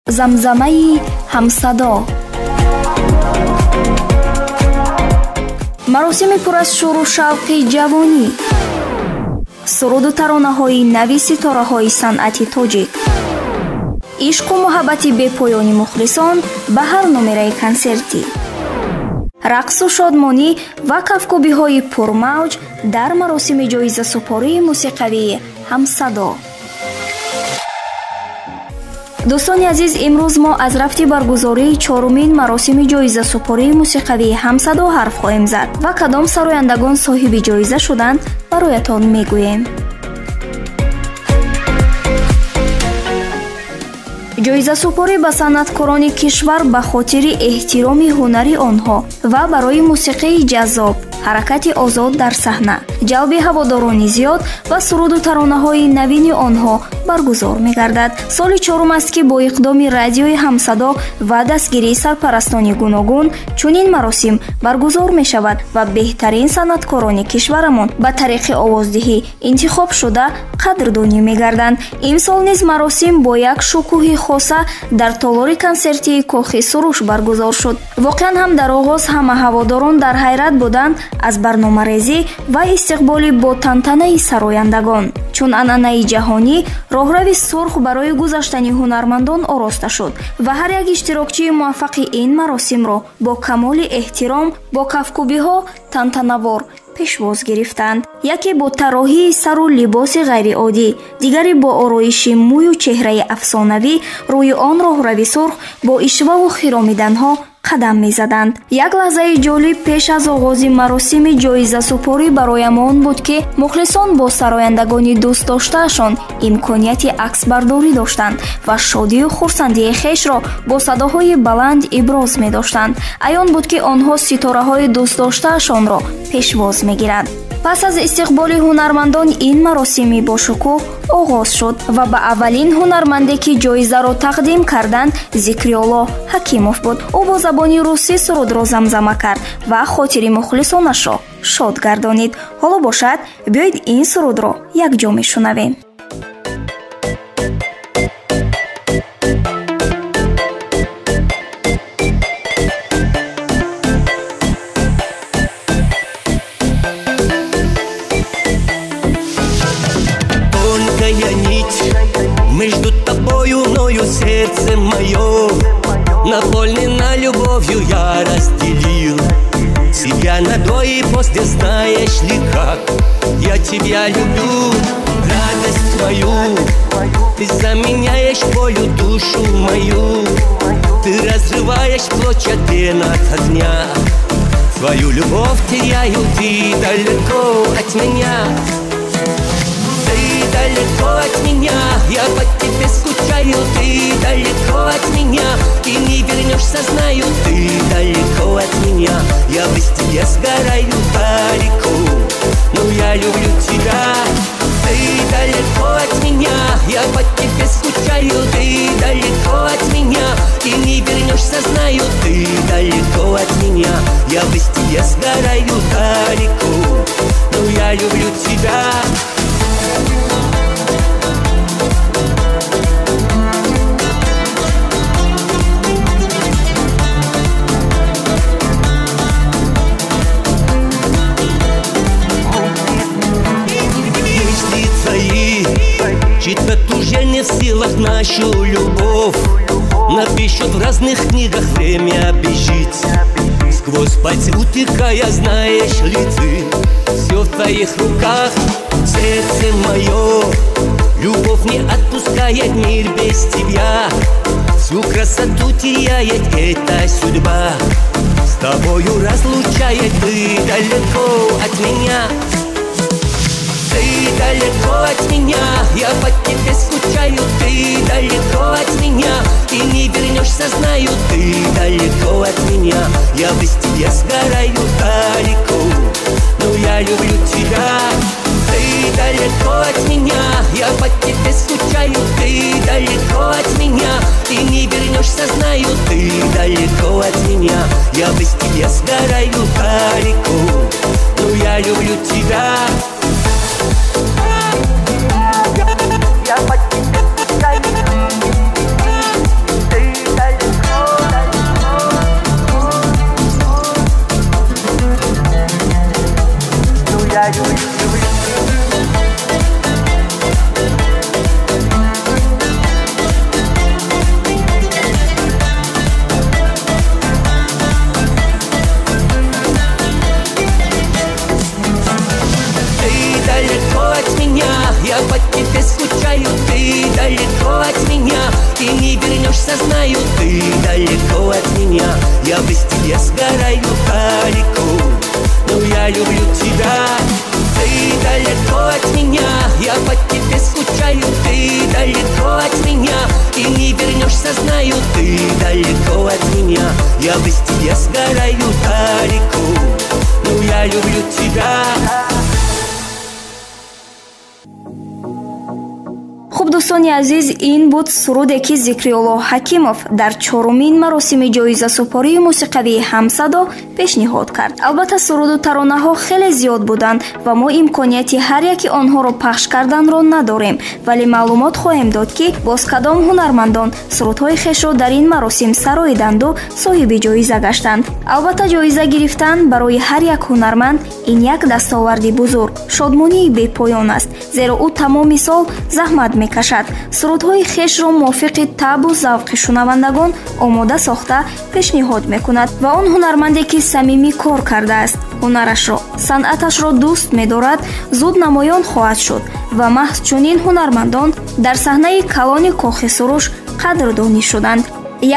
Замзамаи ҳамсадо. Маросими пур аз шӯру шавқи ҷавонӣ, суруду таронаҳои нави ситораҳои санъати тоҷик, ишқу муҳаббати бепоёни мухлисон ба ҳар номераи консертӣ, рақсу шодмонӣ ва кафкӯбиҳои пурмавҷ дар маросими ҷоизасупории мусиқавии ҳамсадо. Дӯстони азиз, имрӯз мо аз рафти баргузории чорумин маросими ҷоизасупории мусиқавии ҳамсадо ҳарф хоҳем зад ва кадом сарояндагон соҳиби ҷоиза шуданд, бароятон мегӯем. Ҷоизасупорӣ ба санъаткорони кишвар ба хотири эҳтироми ҳунари онҳо ва барои мусиқии ҷаззоб, ҳаракати озод дар саҳна, ҷалби ҳаводорони зиёд ва суруду таронаҳои навини онҳо баргузор мегардад. Соли чорум аст, ки бо иқдоми радиои ҳамсадо ва дастгирии сарпарастони гуногун чунин маросим баргузор мешавад ва беҳтарин санъаткорони кишварамон ба тариқи овоздиҳӣ интихоб шуда қадрдонӣ мегарданд. Имсол низ маросим бо як шукӯҳи хоса дар толори консертии Кохи Суруш баргузор шуд. Воқеан ҳам дар оғоз ҳама ҳаводорон дар ҳайрат буданд аз барномарезӣ ва истиқболи бо тантанаи сарояндагон. Чун анъанаи ҷаҳонӣ, роҳрави сурх барои гузаштани ҳунармандон ороста шуд ва ҳар як иштирокчии муваффақи ин маросимро бо камоли эҳтиром, бо кафкӯбиҳо тантанавор пешвоз гирифтанд. Яке бо тарроҳии сару либоси ғайриоддӣ, дигаре бо ороиши мӯю чеҳраи афсонавӣ рӯи он роҳрави сурх бо ишваву хиромиданҳо қадам мезаданд. Як лаҳзаи ҷолиб пеш аз оғози маросими ҷоизасупорӣ бароям он буд, ки мухлисон бо сарояндагони дӯстдоштаашон имконияти аксбардорӣ доштанд ва шодию хурсандии хешро бо садоҳои баланд иброз медоштанд. Аён буд, ки онҳо ситораҳои дӯстдоштаашонро пешвоз мегиранд. Пас аз истиқболи ҳунармандон ин маросими бошукӯҳ оғоз шуд ва ба аввалин ҳунарманде, ки ҷоизаро тақдим карданд, Зикриёлло Ҳакимов буд. Ӯ бо забони русӣ сурудро замзама кард ва хотири мухлисонашро шод гардонид. Ҳоло бошад, биёед ин сурудро якҷо мешунавем. Между тобою, мною сердце мое наполнено любовью, я разделил себя на двое, после знаешь ли как я тебя люблю, радость мою ты заменяешь болью душу мою, ты разрываешь плоть от от огня, твою любовь теряю, ты далеко от меня. Ты далеко от меня, я по тебе скучаю, ты далеко от меня, ты не вернешься, знаю, ты далеко от меня, я без тебя сгораю далеко, но я люблю тебя. Ты далеко от меня, я по тебе скучаю, ты далеко от меня, ты не вернешься, знаю, ты далеко от меня, я без тебя сгораю далеко, но я люблю тебя. Читать уже не в силах нашу любовь, напишут в разных книгах, время бежит. Сквозь пальцы утекая, знаешь ли ты, все в твоих руках, сердце мое. Любовь не отпускает мир без тебя, всю красоту теряет эта судьба. С тобою разлучает, ты далеко от меня. Ты далеко от меня, я по тебе скучаю, ты далеко от меня, ты не вернешься, знаю, ты далеко от меня, я без тебя сгораю далеко, но я люблю тебя. Ты далеко от меня, я по тебе скучаю, ты далеко от меня, ты не вернешься, знаю, ты далеко от меня, я без тебя сгораю далеко, но я люблю тебя. Я по тебе скучаю, ты вернешься, знаю, ты далеко от меня. Я без тебя сгораю далеко, но я люблю тебя. Ты далеко от меня, я по тебе скучаю. Ты далеко от меня, ты не вернешься, знаю. Ты далеко от меня, я без тебя сгораю далеко, но я люблю тебя. Хуб, дӯстони азиз, ин буд суруде, ки Зикриулло Ҳакимов дар чорумин маросими ҷоизасупории мусиқавии Ҳамсадо пешниҳод кард. Албатта, суруду таронаҳо хеле зиёд буданд ва мо имконияти ҳар яки онҳоро пахш карданро надорем, вале маълумот хоҳем дод, ки боз кадом ҳунармандон сурудҳои хешро дар ин маросим сароиданду соҳиби ҷоиза гаштанд. Албатта, ҷоиза гирифтан барои ҳар як ҳунарманд ин як дастоварди бузург, шодмонии бепоён аст, зеро ӯ тамоми сол заҳмат мекашад, сурудҳои хешро мувофиқи табу завқи шунавандагон омода сохта пешниҳод мекунад ва он ҳунарманде, ки самимӣ кор кардааст, ҳунарашро, санъаташро дӯст медорад, зуд намоён хоҳад шуд ва маҳз чунин ҳунармандон дар саҳнаи калони Кохи Суруш қадрдонӣ шуданд.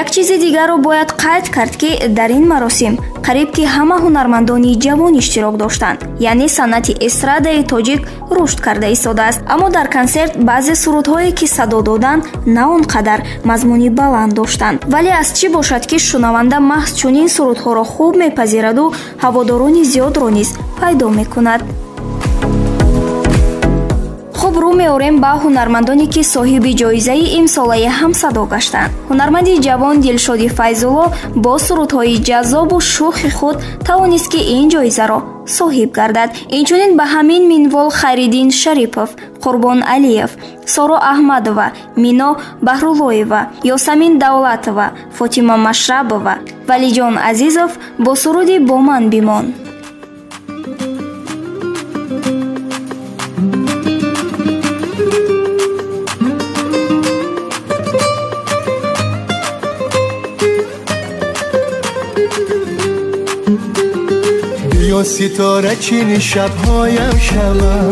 Як чизи дигарро бояд қайд кард, ки дар ин маросим қариб ки ҳама ҳунармандони ҷавон иштирок доштанд, яъне санъати эстрадаи тоҷик рушд карда истодааст. Аммо дар консерт баъзе сурудҳое, ки садо доданд, на он қадар мазмуни баланд доштанд. Вале аз чӣ бошад, ки шунаванда маҳз чунин сурудҳоро хуб мепазираду ҳаводорони зиёдро низ пайдо мекунад. Хуб, рӯ меорем ба ҳунармандоне, ки соҳиби ҷоизаи имсолаи Ҳамсадо гаштанд. Ҳунарманди ҷавон Дилшоди Файзулло бо сурудҳои ҷаззобу шӯхи худ тавонист, ки ин ҷоизаро соҳиб гардад. Инчунин ба ҳамин минвол Хайриддин Шарипов, Қурбон Алиев, Соро Аҳмадова, Мино Баҳруллоева, Ёсамин Давлатова, Фотима Машрабова, Валиҷон Азизов бо суруди «Бо ман бимон». بیا ستاره چین شبهایم شوم،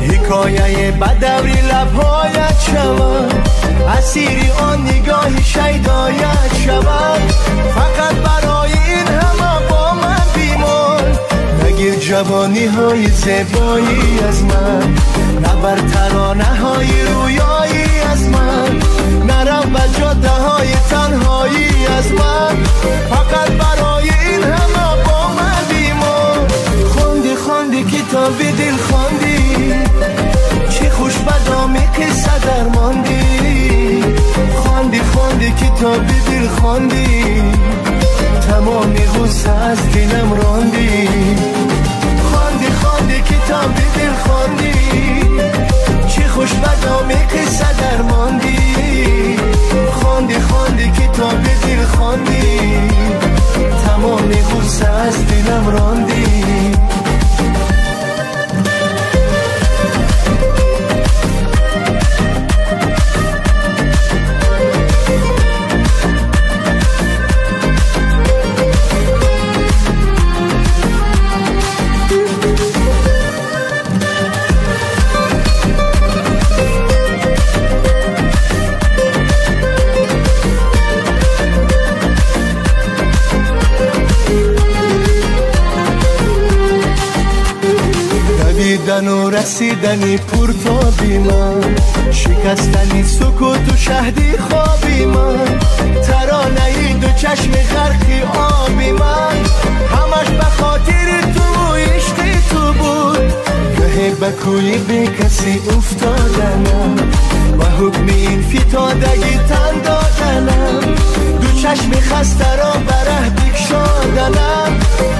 حکایه بدوری لبهایت شوم، اسیری آن نگاه شیدایت شوم، فقط برای این همه با من بیمان. نگیر جوانی های زیبایی از من، نبر ترانه های رویایی از من، نرم به جاده های تنهایی از من، فقط برای این همه با من بیمان. خواندی خواندی کتاب دل خواندی، چه خوش بدامی قصه درماندی. خواندی خواندی کتاب دل خواندی، تمامی غصه از دلم راندی. خواندی خواندی کتاب دل خواندی، چه خوش بدامی قصه درماندی. خواندی خواندی کتاب دل خواندی، تمامی غصه از دلم راندی. دویدن و رسیدن پرتابی من، شکستن سکوت و شهدی خوابی من، ترانه دو چشم غرقی آبی من، همش به خاطر تو و عشق تو بود. گه به کوی بی کسی افتادنم، به حکم این فتادگی تن دادنم، دو چشم خسته را بره بکشادنم،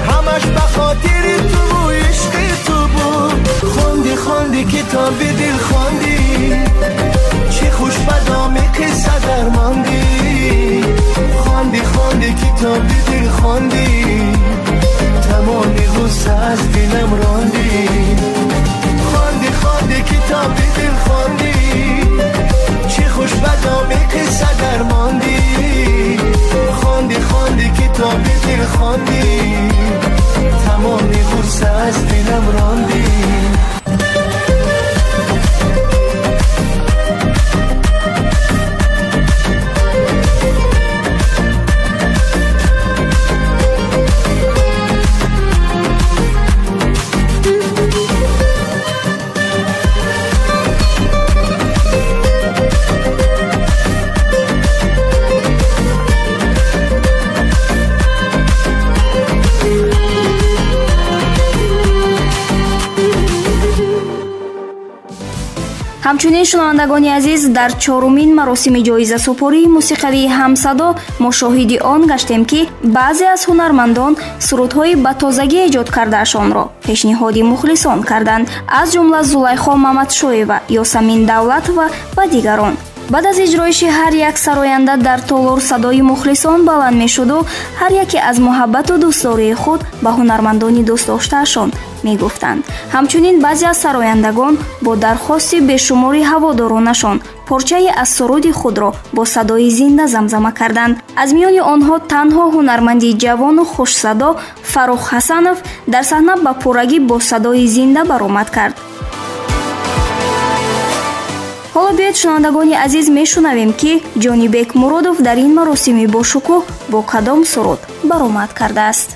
همش به خاطر تو و عشق تو بود. خواندی خواندی کتاب دل خواندی، چه خوش بدامی قصه درماندی. خواندی خواندی کتاب دل خواندی، تمامی غصه از دلم راندی. خواندی خواندی کتاب دل خواندی، چه خوش بدامی قصه درماندی. خواندی خواندی کتاب دل خواندی، تمامی غصه از دلم راندی. Ҳамчунин, шунавандагони азиз, дар чорумин маросими ҷоизасупории мусиқавии ҳамсадо мо шоҳиди он гаштем, ки баъзе аз ҳунармандон сурудҳои ба тозагӣ эҷод кардаашонро пешниҳоди мухлисон карданд, аз ҷумла Зулайхо Мамадшоева, Ёсамин Давлатова ва дигарон. Баъд аз иҷроиши ҳар як сароянда дар толор садои мухлисон баланд мешуду ҳар яке аз муҳаббату дӯстдории худ ба ҳунармандони дӯстдоштаашон мегуфтанд. Ҳамчунин баъзе аз сарояндагон бо дархости бешумори ҳаводоронашон порчае аз суруди худро бо садои зинда замзама карданд. Аз миёни онҳо танҳо ҳунарманди ҷавону хушсадо Фаррух Ҳасанов дар саҳна ба пуррагӣ бо садои зинда баромад кард. Ҳоло биёед, шунавандагони азиз, мешунавем, ки Ҷонибек Муродов дар ин маросими бошукӯҳ бо кадом суруд баромад кардааст.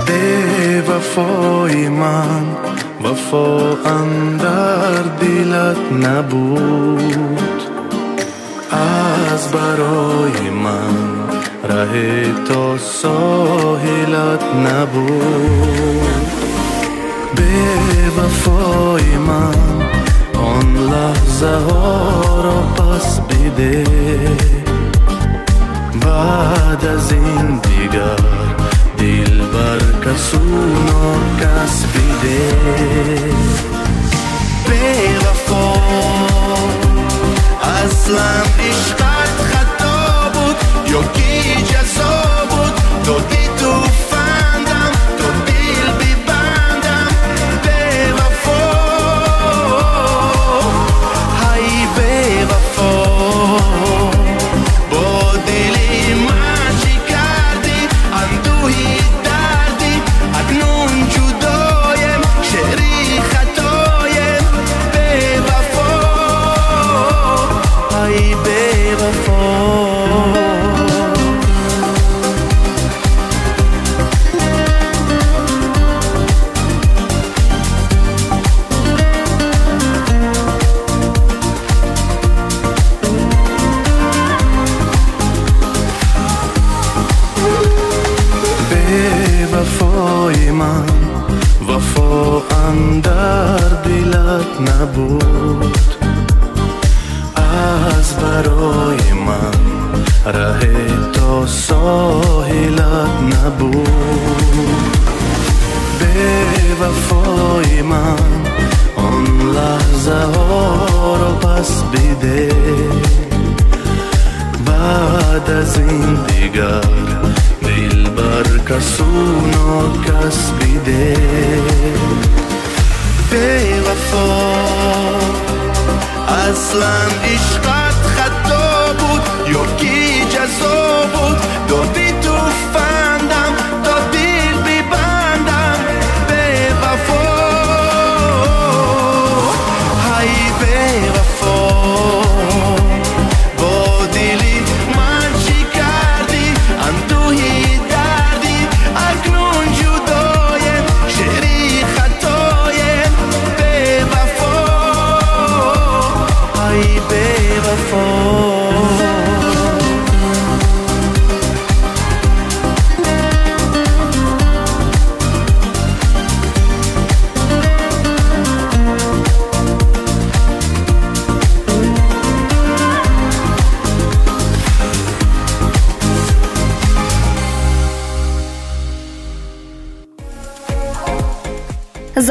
Бевафои ман вафо андар дилат набуд, аз барои ман раҳе то соҳилат набуд. Бевафои ман он лаҳзаҳоро пас биде, баъд аз ин дигар дил бар касу нокас биде. Бевафо, аслан ишқат хато буд ё ки ҷазо буд, доди ту фандам то дил бибандам. Бевафо, ҳай бевафо, бо дили ман чӣ кардӣ, андӯҳи дардӣ, акнун ҷудоем, шеъри хатоем. Бевафо, ҳай бевафо. Бевафои ман вафо андар дилат набуд, аз барои ман раҳе то соҳилат набуд. Бевафои ман он лаҳзаҳоро пас биде, баъд аз ин дигар дил бар касу нокас биде. Бевафо, аслан ишқат хато буд ё ки ҷазо буд, доди ту фандам то дил бибандам. Бевафо, ҳай бевафо, бо дили ман чӣ кардӣ, андӯҳи дардӣ, акнун ҷудоем, шеъри хатоем. Бевафо, ҳай бевафо.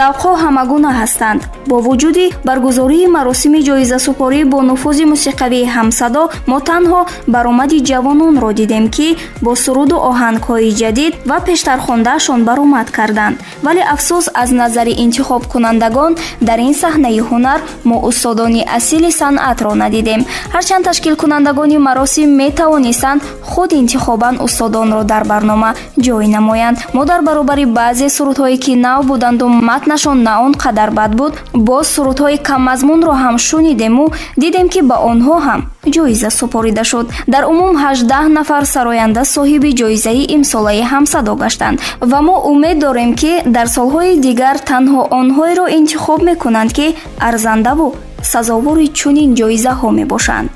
Завқҳо ҳамагуна ҳастанд. Бо вуҷуди баргузории маросими ҷоизасупорӣ бо нуфузи мусиқавии ҳамсадо, мо танҳо баромади ҷавононро дидем, ки бо суруду оҳангҳои ҷадид ва пештархондаашон баромад карданд. Вале афсӯс, аз назари интихобкунандагон дар ин саҳнаи ҳунар мо устодони асили санъатро надидем. Ҳарчанд ташкилкунандагони маросим метавонистанд худ интихобан устодонро дар барнома ҷой намоянд. Мо дар баробари баъзе сурудҳое, ки нав буданду матн Матнашон на он қадар бад буд, боз сурудҳои каммазмунро ҳам шунидему дидем, ки ба онҳо ҳам ҷоиза супорида шуд. Дар умум 18 нафар сароянда соҳиби ҷоизаи имсолаи ҳамсадо гаштанд ва мо умед дорем, ки дар солҳои дигар танҳо онҳоеро интихоб мекунанд, ки арзандаву сазовори чунин ҷоизаҳо мебошанд.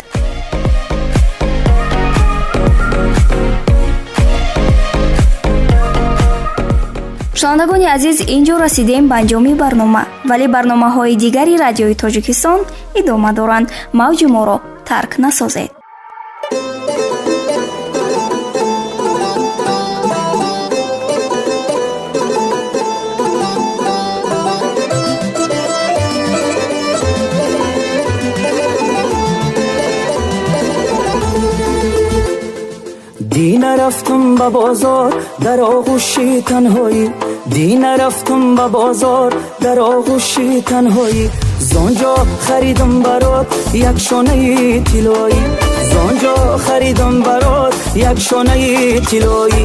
Шунавандагони азиз, ин ҷо расидем ба анҷоми барнома, вале барномаҳои дигари Радиои Тоҷикистон идома доранд. Мавҷи моро тарк насозед. Дӣ нарафтум ба бозор дар оғӯши танҳоӣ, дӣ нарафтум ба бозор дар оғӯши танҳоӣ, зонҷо харидум барот як шонаи тиллоӣ, зонҷо харидум барот як шонаи тиллоӣ.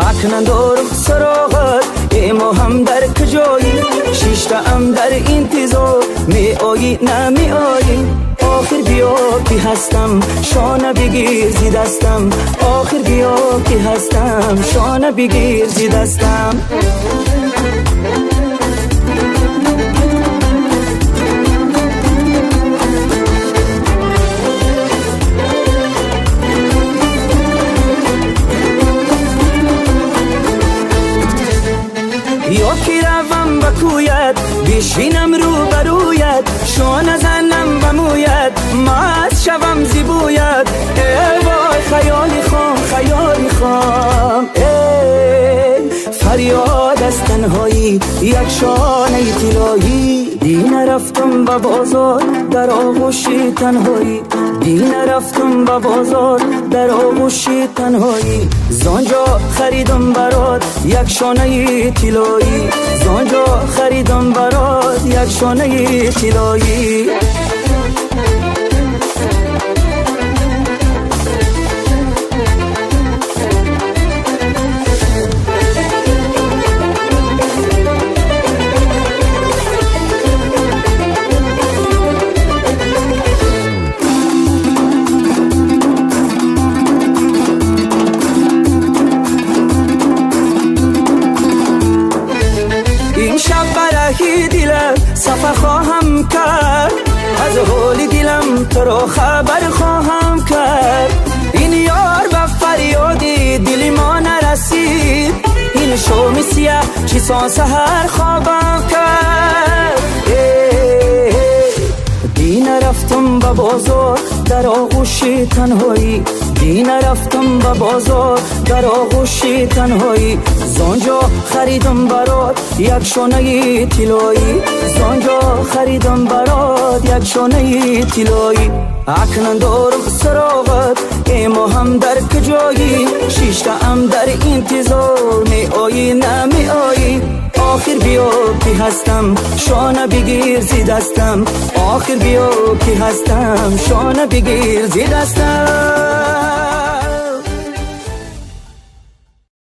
Акнун дорум суроғат, э моҳам дар куҷоӣ? Шиштаам дар интизор, меоӣ намеоӣ? Охир биё ки ҳастам, шона бигир зи дастам, охир биё ки ҳастам, шона бигир зи дастам. Ё ки равам ба кӯят, бишинам рӯбарӯят, шона занам ба мӯят, маст шавам зи бӯят. Э вой, хаёли хом, хаёли хом, э фарёд аз танҳоӣ, як шонаи тиллоӣ. Дӣ нарафтум ба бозор дар оғӯши танҳоӣ, дӣ нарафтум ба бозор дар оғӯши танҳоӣ, зонҷо харидум барот як шонаи тиллоӣ, зонҷо харидум барот як шонаи тиллоӣ. Сафар хоҳам кард, аз ҳоли дилам туро хабар хоҳам кард. Ин ёр ба фарёди дили мо нарасид, ин шоми сиёҳ чӣ сон саҳар хобам кард. Дӣ нарафтум ба бозор дар оғӯши танҳоӣ, дӣ нарафтум ба бозор дар оғӯши танҳоӣ, зонҷо харидум барот як шонаи тиллоӣ, зонҷо харидум барот як шонаи тиллоӣ. Акнун дорум суроғат, э моҳам дар куҷоӣ? Шиштаам дар интизор, меоӣ намеоӣ? Охир биё ки ҳастам, шона бигир зи дастам, охир биё ки ҳастам, шона бигир зи дастам.